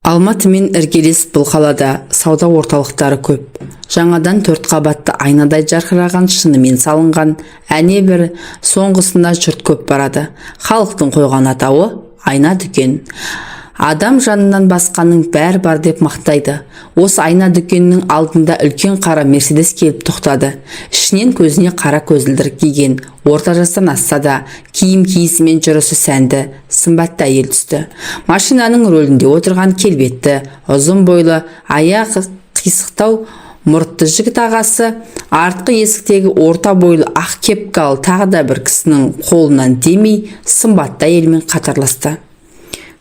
Алматымен іргелес бұл қалада сауда орталықтары көп. Жаңадан төрт қабатты, айнадай жарқыраған, шынымен салынған әне бір соңғысына жұрт көп барады. Халықтың қойған атауы — айна дүкен. Адам жанынан басқаның бәрі бар деп мақтайды. Осы айна дүкеннің алдында үлкен қара «Мерседес» келіп тоқтады. Ішінен көзіне қара көзілдірік киген, орта жастан асса да, киім киісі мен жүрісі сәнді, сымбатты әйел түсті. Машинаның рөлінде отырған келбетті, ұзын бойлы, аяғы қисықтау мұртты жігіт ағасы артқы есіктегі орта бойлы, ақ кепкалы тағы да бір кісінің қолынан демей, сымбатты әйелмен қатарласты.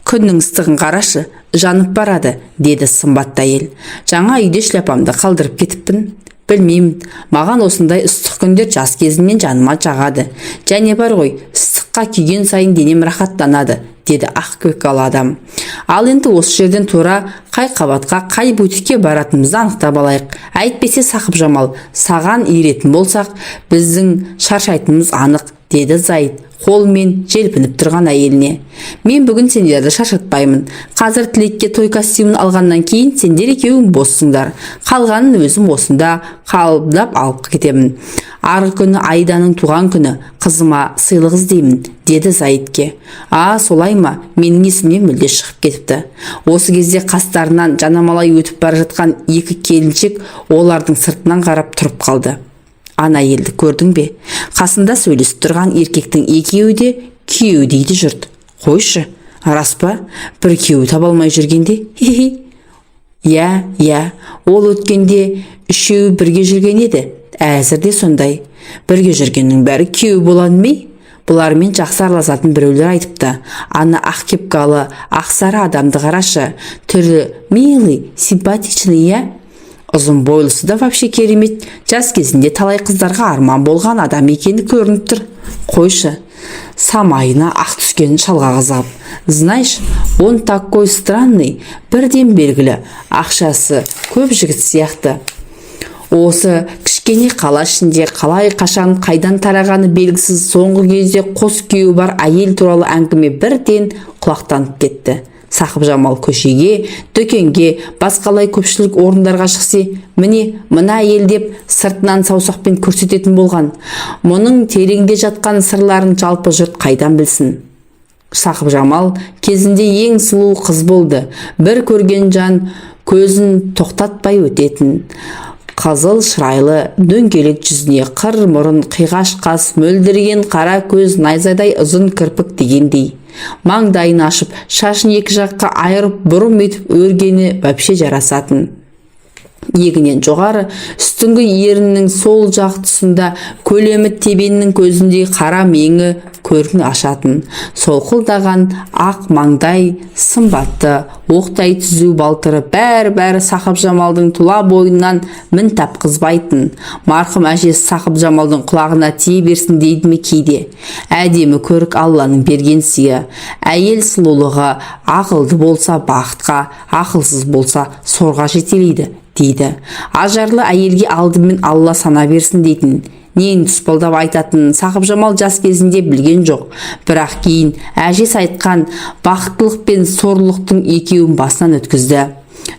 «Күннің ыстығын қарашы, жанып барады», — деді сымбатты әйел. «Жаңа үйде шляпамды қалдырып кетіппін. Білмеймін, маған осындай ыстық күндер жас кезімнен жаныма жағады. Және бар ғой, ыстыққа күйген сайын денем рахаттанады», — деді ақ кепкалы адам. «Ал енді осы жерден тура қай қабатқа, қай бутикке баратынымызды анықтап алайық. Әйтпесе, Сақыпжамал, саған еретін болсақ, біздің шаршайтынымыз анық», — деді Зайыт қолымен желпініп тұрған әйеліне. «Мен бүгін сендерді шаршатпаймын. Қазір Тілекке той костюмін алғаннан кейін сендер екеуің боссыңдар. Қалғанын өзім осында қабылдап алып кетемін. Арғы күні Айданың туған күні, қызыма сыйлық іздеймін», — деді Заитке. «А, солай ма? Менің есімнен мүлде шығып кетіпті». Осы кезде қастарынан жанамалай өтіп бара жатқан екі келіншек олардың сыртынан қарап тұрып қалды. «Ана әйелді көрдің бе? Қасында сөйлесіп тұрған еркектің екеуі де күйеу дейді жұрт». «Қойшы, рас па? Бір күйеу таба алмай жүргенде, хи-хи». Иә, ол өткенде үшеуі бірге жүрген еді, әзір де сондай. Бірге жүргеннің бәрі күйеу болады ме? Бұлармен жақсы араласатын біреулер айтыпты. Ана ақ кепкалы, ақсары адамды қарашы, түрі милый, симпатичный, иә? Ұзын бойлысы да вообще керемет. Жас кезінде талай қыздарға арман болған адам екені көрініп тұр». «Қойшы, самайына ақ түскен шалға қызығып». «Знаешь, он такой странный, бірден белгілі, ақшасы көп жігіт сияқты». Осы кішкене қала ішінде қалай, қашан, қайдан тарағаны белгісіз, соңғы кезде қос күйеуі бар әйел туралы әңгіме бірден құлақтанып кетті. Сақыпжамал көшеге, дүкенге, басқалай көпшілік орындарға шықса, «міне, мына әйел» деп сыртынан саусақпен көрсететін болған. Мұның тереңде жатқан сырларын жалпы жұрт қайдан білсін? Сақыпжамал кезінде ең сұлу қыз болды. Бір көрген жан көзін тоқтатпай өтетін. Қызыл шырайлы дөңгелек жүзіне қыр мұрын, қиғаш қас, мөлдіреген қара көз, найзадай ұзын кірпік дегендей, маңдайын ашып, шашын екі жаққа айырып, бұрым етіп өргені вообще жарасатын. Иегінен жоғары, үстіңгі еріннің сол жақ тұсында көлемі тебеннің көзіндей қара меңі көрін ашатын. Солқылдаған ақ маңдай, сымбатты, оқтай түзу балтыры, бәрі-бәрі Сақыпжамалдың тұла бойынан мін тапқызбайтын. Марқұм әжесі Сақыпжамалдың құлағына тие берсін дейді ме кейде: «Әдемі көрік — Алланың берген сыйы. Әйел сұлулығы ақылды болса бақытқа, ақылсыз болса сорға жетелейді», — дейді. «Ажарлы әйелге алдымен Алла сана берсін», — дейтін. Нені тұспалдап айтатынын Сақыпжамал жас кезінде білген жоқ, бірақ кейін әжесі айтқан бақыттылық пен сорлылықтың екеуін басынан өткізді.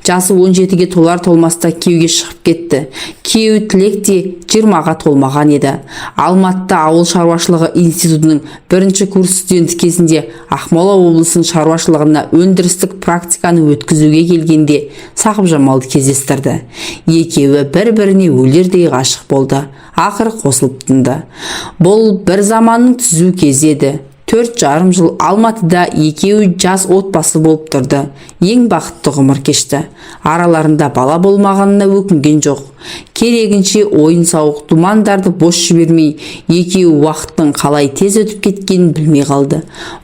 Жасы 17-ге толар толмаста күйеуге шығып кетті. Күйеуі Тілек те 20-ға толмаған еді. Алматыда ауыл шаруашылығы институтының бірінші курс студенті кезінде Ақмола облысының шаруашылығына өндірістік практиканы өткізуге келгенде Сақыпжамалды кездестірді. Екеуі бір-біріне өлердей ғашық болды. Ақыры қосылып тынды. Бұл бір заманның түзу кезі еді. 4,5 жыл Алматыда екеуі жас отбасы болып тұрды. Ең бақытты ғұмыр кешті. Араларында бала болмағанына өкінген жоқ. Керегінше ойын-сауық, думандарды бос жібермей, екеуі уақыттың қалай тез өтіп кеткенін білмей қалды.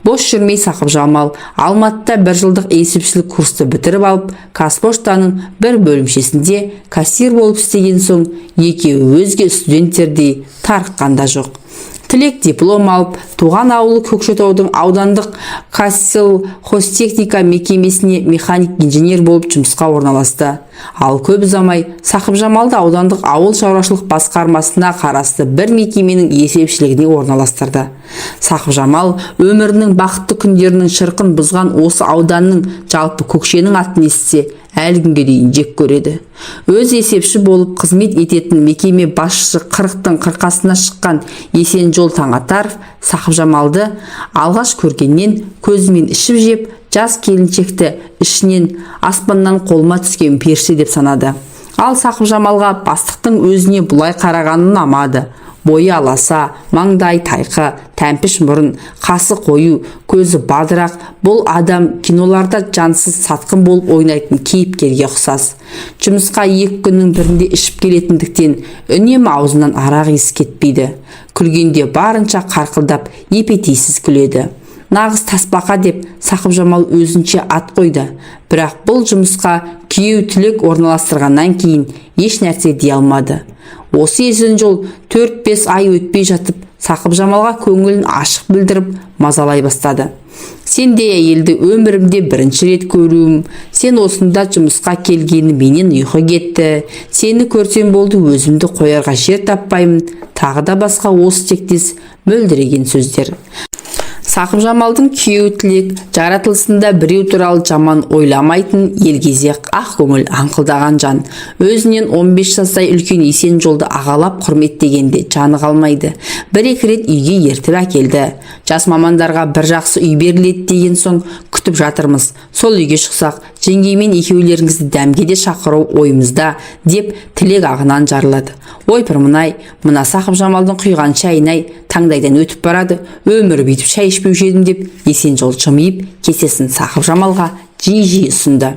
Бос жүрмей Сақыпжамал Алматыда бір жылдық есепшілік курсты бітіріп алып, Қазпоштаның бір бөлімшесінде кассир болып істеген соң, екеуі өзге студенттердей тарыққан да жоқ. Тілек диплом алып, туған ауылы Көкшетаудың аудандық Казсельхозтехника мекемесіне механик инженер болып жұмысқа орналасты. Ал көп ұзамай Сақыпжамалды аудандық ауыл шаруашылық басқармасына қарасты бір мекеменің есепшілігіне орналастырды. Сақыпжамал өмірінің бақытты күндерінің шырқын бұзған осы ауданның, жалпы Көкшенің атын естісе, әлі күнге дейін жек көреді. Өз есепші болып қызмет ететін мекеме басшысы, 40-тың қырқасына шыққан Есенжол Таңатаров Сақыпжамалды алғаш көргеннен көзімен ішіп жеп, жас келіншекті ішінен аспаннан қолыма түскен періште деп санады. Ал Сақыпжамалға бастықтың өзіне бұлай қарағаны ұнамады. Бойы аласа, маңдай тайқы, тәмпіш мұрын, қасы қою, көзі бадырақ. Бұл адам киноларда жансыз сатқын болып ойнайтын кейіпкерге ұқсас. Жұмысқа екі күннің бірінде ішіп келетіндіктен, үнемі аузынан арақ иісі кетпейді. Күлгенде барынша қарқылдап, епетейсіз күледі. Нағыз тасбақа деп Сақыпжамал өзінше ат қойды. Бірақ бұл жұмысқа күйеу Тілек орналастырғаннан кейін еш нәрсе дей алмады. Осы Есенжол 4-5 ай өтпей жатып Сақыпжамалға көңілін ашық білдіріп, мазалай бастады. «Сендей әйелді өмірімде бірінші рет көруім. Сен осында жұмысқа келгені менен ұйқы кетті. Сені көрсем болды, өзімді қоярға жер таппаймын», тағы да басқа осы тектес мөлдіреген сөздер. Сақыпжамалдың күйеуі Тілек жаратылысында біреу туралы жаман ойламайтын, елгезек, ақ көңіл, аңқылдаған жан. Өзінен 15 жастай үлкен Есенжолды ағалап құрметтегенде жаны қалмайды. Бір екі рет үйге ертіп әкелді. «Жас мамандарға бір жақсы үй беріледі деген соң күтіп жатырмыз. Сол үйге шықсақ, жеңгеймен екеулеріңізді дәмге де шақыру ойымызда», – деп Тілек ағынан жарылады. Ойпырмын-ай, мына Сақыпжамалдың құйған шайын-ай, таңдайдан өтіп барады. Өмірі бүйтіп шай ішпеуші едім, деп Есенжол жымиып, кесесін Сақыпжамалға жиі-жиі ұсынды.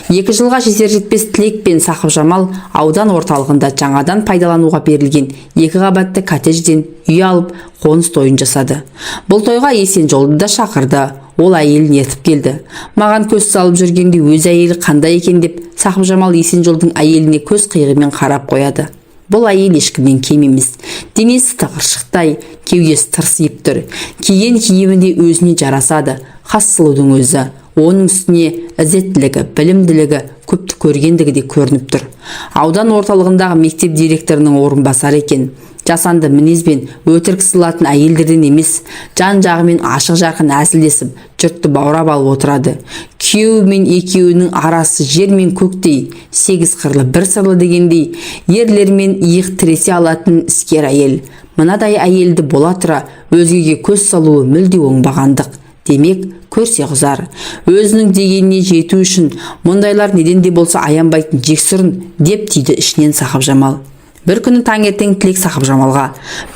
2 жылға жетер жетпес Тілек пен Сақыпжамал аудан орталығында жаңадан пайдалануға берілген екі қабатты коттеджден үй алып, қоныс тойын жасады. Бұл тойға Есенжолды да шақырды. Ол әйелін ертіп келді. «Маған көз салып жүргенде өз әйелі қандай екен?» – деп Сақыпжамал Есенжолдың әйеліне көз қиығымен қарап қояды. Бұл әйел ешкімнен кем емес. Денесі тығыршықтай, кеудесі тырсиып тұр. Киген киімі де өзіне жарасады. Хас сұлудың өзі. Оның үстіне ізеттілігі, білімділігі, көпті көргендігі де көрініп тұр. Аудан орталығындағы мектеп директорының орынбасары екен. Жасанды мінезбен өтірік сылатын әйелдерден емес. Жан жағымен ашық жарқын әзілдесіп, жұртты баурап алып отырады. Күйеуі мен екеуінің арасы жер мен көктей, сегіз қырлы бір сырлы дегендей, ерлермен иық тіресе алатын іскер әйел. Мынадай әйелді бола тұра өзгеге көз салуы мүлде оңбағандық. Демек, көрсе құзар. Өзінің дегеніне жету үшін мұндайлар неден де болса аянбайтын жексұрын, деп түйді ішінен Сақыпжамал. Бір күні таңертең Тілек Сақыпжамалға: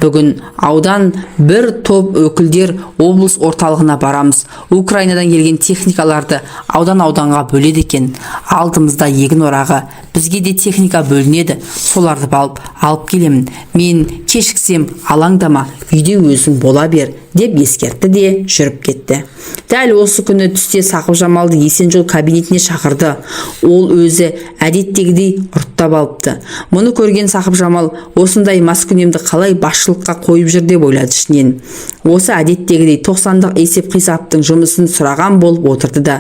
«Бүгін аудан бір топ өкілдер облыс орталығына барамыз. Украинадан келген техникаларды аудан ауданға бөледі екен. Алдымызда егін орағы, бізге де техника бөлінеді. Соларды алып келемін. Мен кешіксем, алаңдама, үйде өзің бола бер», – деп ескертті де жүріп кетті. Дәл осы күні түсте Сақыпжамалды Есенжол кабинетіне шақырды. Ол өзі әдеттегідей ұрттап алыпты. Мұны көрген Сақыпжамал осындай маскүнемді қалай басшылыққа қойып жүр деп ойлады ішінен. Осы әдеттегідей тоқсандық есеп қисаптың жұмысын сұраған болып отырды да: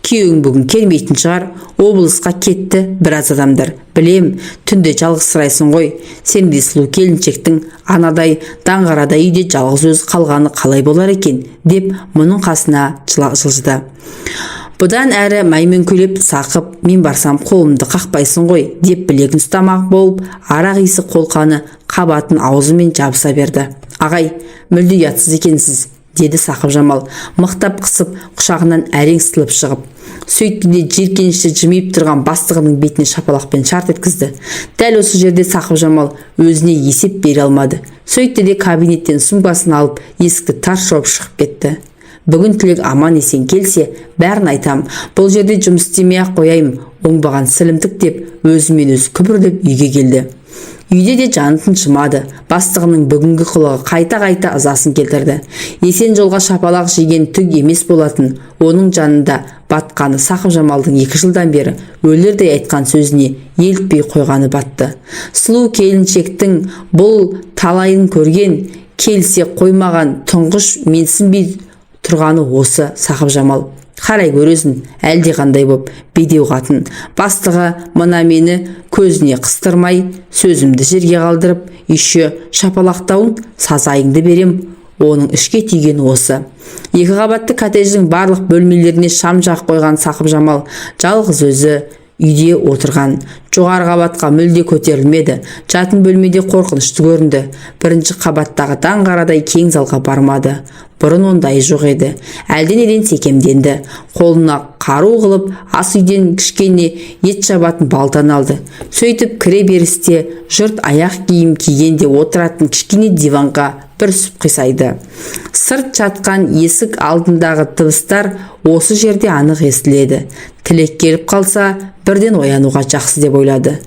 «Күйеуің бүгін келмейтін шығар, облысқа кетті біраз адамдар. Білем, түнде жалғызсырайсың ғой. Сендей сұлу келіншектің анадай даңғарадай үйде жалғыз өзі қалғаны қалай болар екен?» – деп мұның қасына жылжыды. Бұдан әрі мәймөңкелеп: «Сақып, мен барсам, қолымды қақпайсың ғой», – деп білегін ұстамақ болып, арақ иісі қолқаны қабатын аузымен жабыса берді. «Ағай, мүлде ұятсыз екенсіз», – деді Сақыпжамал мықтап қысып, құшағынан әрең сытылып шығып. Сөйтті де жиіркенішті жымиып тұрған бастығының бетіне шапалақпен шарт еткізді. Дәл осы жерде Сақыпжамал өзіне есеп бере алмады. Сөйтті де кабинеттен сумкасын алып, есікті тарс жауып шығып кетті. «Бүгін Тілек аман есен келсе, бәрін айтам. Бұл жерде жұмыс істемей ақ қояйын, оңбаған сілімтік», – деп өзімен өзі күбірлеп үйге келді. Үйде де жаны тыншымады. Бастығының бүгінгі қылығы қайта-қайта ызасын келтірді. Есен жолға шапалақ жеген түк емес болатын. Оның жанында батқаны Сақыпжамалдың 2 жылдан бері өлердей айтқан сөзіне елтпей қойғаны батты. Сұлу келіншектің бұл талайын көрген, келсе қоймаған тұңғыш менсінбей тұрғаны осы Сақыпжамал. Қарай көресін, әлде қандай боп бедеу қатын. Бастығы мына мені көзіне қыстырмай, сөзімді жерге қалдырып, еще шапалақтауын сазайыңды берем. Оның ішке түйген осы. Екі қабатты коттедждің барлық бөлмелеріне шам жағып қойған Сақып-Жамал жалғыз өзі үйде отырған. Жоғары қабатқа мүлде көтерілмеді. Жатын бөлмеде қорқынышты көрінді. Бірінші қабаттағы даңғарадай кең залға бармады. Бұрын ондайы жоқ еді. Әлденеден секемденді. Қолына қару қылып, ас үйден кішкене ет шабатын балтаны алды. Сөйтіп кіре берісте жұрт аяқ киім кигенде отыратын кішкене диванға бір сүп қисайды. Сырт жатқан есік алдындағы дыбыстар осы жерде анық естіледі. Тілек келіп қалса, бірден оянуға жақсы деп ойлады.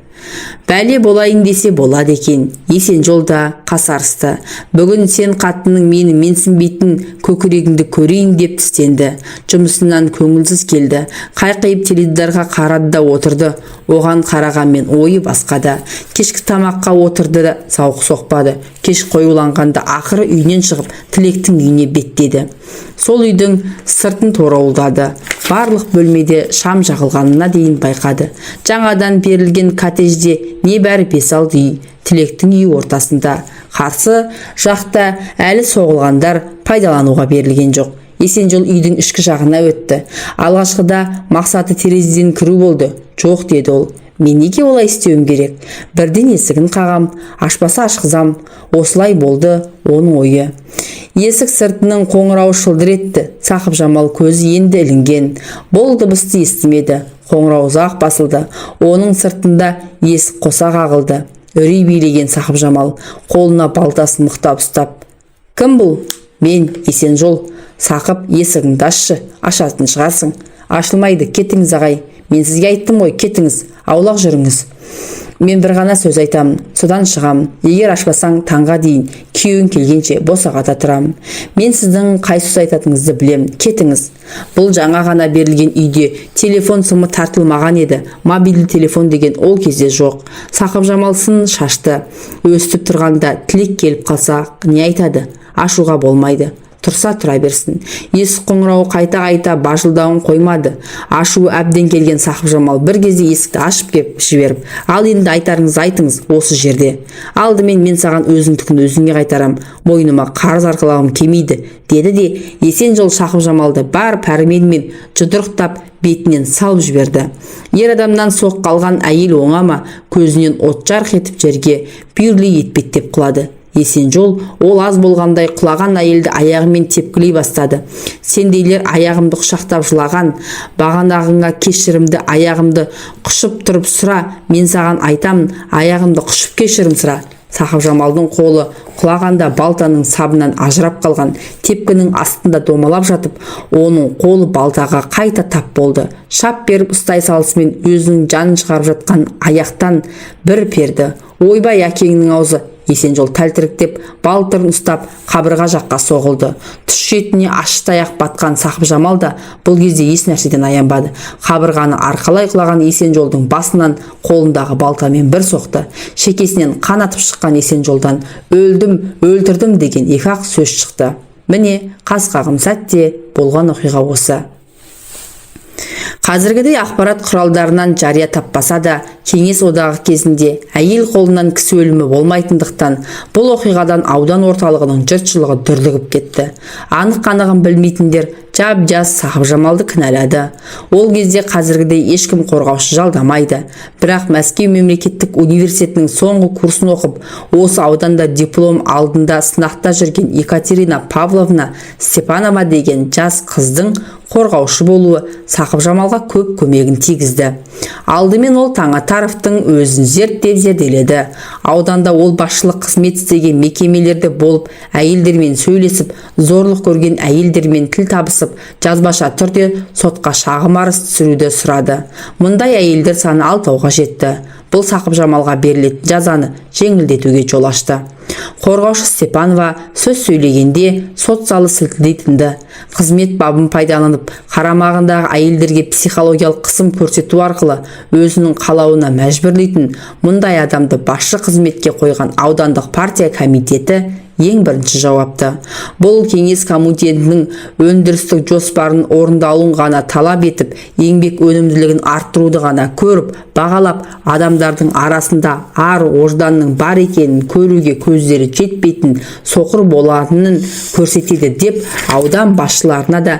Бәле болайын десе болады екен. Есенжол да қасарысты. Бүгін сен қатынның мені менсінбейтін көкірегіңді көрейін деп тістенді. Жұмысынан көңілсіз келді. Қайқайып теледидарға қарады да отырды. Оған қарағанмен ойы басқада. Кешкі тамаққа отырды да зауық соқпады. Кеш қоюланғанда ақыры үйінен шығып, Тілектің үйіне беттеді. Сол үйдің сыртын торауылдады. Барлық бөлмеде шам жағылғанына дейін байқады. Жаңадан берілген коттеджде небәрі 5-6 үй. Тілектің үйі ортасында. Қарсы жақта әлі соғылғандар пайдалануға берілген жоқ. Есенжол үйдің ішкі жағына өтті. Алғашқыда мақсаты терезеден кіру болды. Жоқ, деді ол. Мен неге олай істеуім керек? Бірден есігін қағам, ашпаса ашқызам. Осылай болды оның ойы. Есік сыртының қоңырауы шылдыр етті. Сақып-Жамал көзі енді ілінген. Бұл дыбысты естімеді. Қоңырау ұзақ басылды. Оның сыртында есік қоса қағылды. Үрей билеген Сақып-Жамал қолына балтасын мықтап ұстап: «Кім бұл?» «Мен, Есенжол». «Сақып, есігіңді ашшы, ашатын шығарсың». «Ашылмайды, кетіңіз, ағай. Мен сізге айттым ғой, кетіңіз, аулақ жүріңіз». «Мен бір ғана сөз айтамын, содан шығамын. Егер ашпасаң, таңға дейін, күйеуің келгенше босағада тұрамын». «Мен сіздің қай сөз айтатыныңызды білем, кетіңіз». Бұл жаңа ғана берілген үйде телефон сымы тартылмаған еді. Мобильді телефон деген ол кезде жоқ. Сақып-Жамал сын шашты. Өстіп тұрғанда Тілек келіп қалса, не айтады? Ашуға болмайды. Тұрса тұра берсін. Есік қоңырауы қайта-қайта бажылдауын қоймады. Ашуы әбден келген Сақып-Жамал бір кезде есікті ашып кеп жіберіп: «Ал енді айтарыңызды айтыңыз осы жерде. Алдымен мен саған өзіңдікін өзіңе қайтарам. Мойныма қарыз арқалағым келмейді», – деді де Есенжол Сақып-Жамалды бар пәрменімен жұдырықтап бетінен салып жіберді. Ер адамнан соққы алған әйел оңа ма? Көзінен от жарқ етіп, жерге бүйірлей етпеттеп құлады. Есенжол ол аз болғандай құлаған әйелді аяғымен тепкілей бастады. «Сендейлер аяғымды құшақтап жылаған бағанағыңа кешірімді аяғымды құшып тұрып сұра. Мен саған айтамын, аяғымды құшып кешірім сұра». Сақып-Жамалдың қолы құлағанда балтаның сабынан ажырап қалған. Тепкінің астында домалап жатып, оның қолы балтаға қайта тап болды. Шап беріп ұстай салысымен өзінің жанын шығарып жатқан аяқтан бір перді. «Ойбай, әкеңнің аузы!» Есенжол тәлтіректеп балтырын ұстап, қабырға жаққа соғылды. Түс шетіне ащы таяқ батқан Сақып-Жамал да бұл кезде еш нәрседен аянбады. Қабырғаны арқалай құлаған Есенжолдың басынан қолындағы балтамен бір соқты. Шекесінен қан атып шыққан Есенжолдан «Өлдім, өлтірдім» деген екі ақ сөз шықты. Міне, қас қағым сәтте болған оқиға осы. Қазіргідей ақпарат құралдарынан жария таппаса да, Кеңес одағы кезінде әйел қолынан кісі өлімі болмайтындықтан, бұл оқиғадан аудан орталығының жұртшылығы дүрлігіп кетті. Анық қанығын білмейтіндер жап жас Сақып-Жамалды кінәлады. Ол кезде қазіргідей ешкім қорғаушы жалдамайды. Бірақ Мәскеу мемлекеттік университетінің соңғы курсын оқып, осы ауданда диплом алдында сынақта жүрген Екатерина Павловна Степанова деген жас қыздың қорғаушы болуы Сақып-Жамалға көп көмегін тигізді. Алдымен ол Таңатаровтың өзін зерттеп зерделеді. Ауданда ол басшылық қызмет істеген мекемелерде болып, әйелдермен сөйлесіп, зорлық көрген әйелдермен тіл табысып, жазбаша түрде сотқа шағым арыз түсіруді сұрады. Мұндай әйелдер саны алтауға жетті. Бұл Сақып-Жамалға берілетін жазаны жеңілдетуге жол ашты. Қорғаушы Степанова сөз сөйлегенде сот залы сілтідей тынды. Қызмет бабын пайдаланып, қарамағындағы әйелдерге психологиялық қысым көрсету арқылы өзінің қалауына мәжбүрлейтін мұндай адамды басшы қызметке қойған аудандық партия комитеті Ең бірінші жауапты. Бұл кеңес комитетінің өндірістік жоспарын орындалуын ғана талап етіп, еңбек өнімділігін арттыруды ғана көріп, бағалап, адамдардың арасында ар ожданның бар екенін көруге көздері жетпейтін соқыр болатынын көрсетеді деп аудан басшыларына да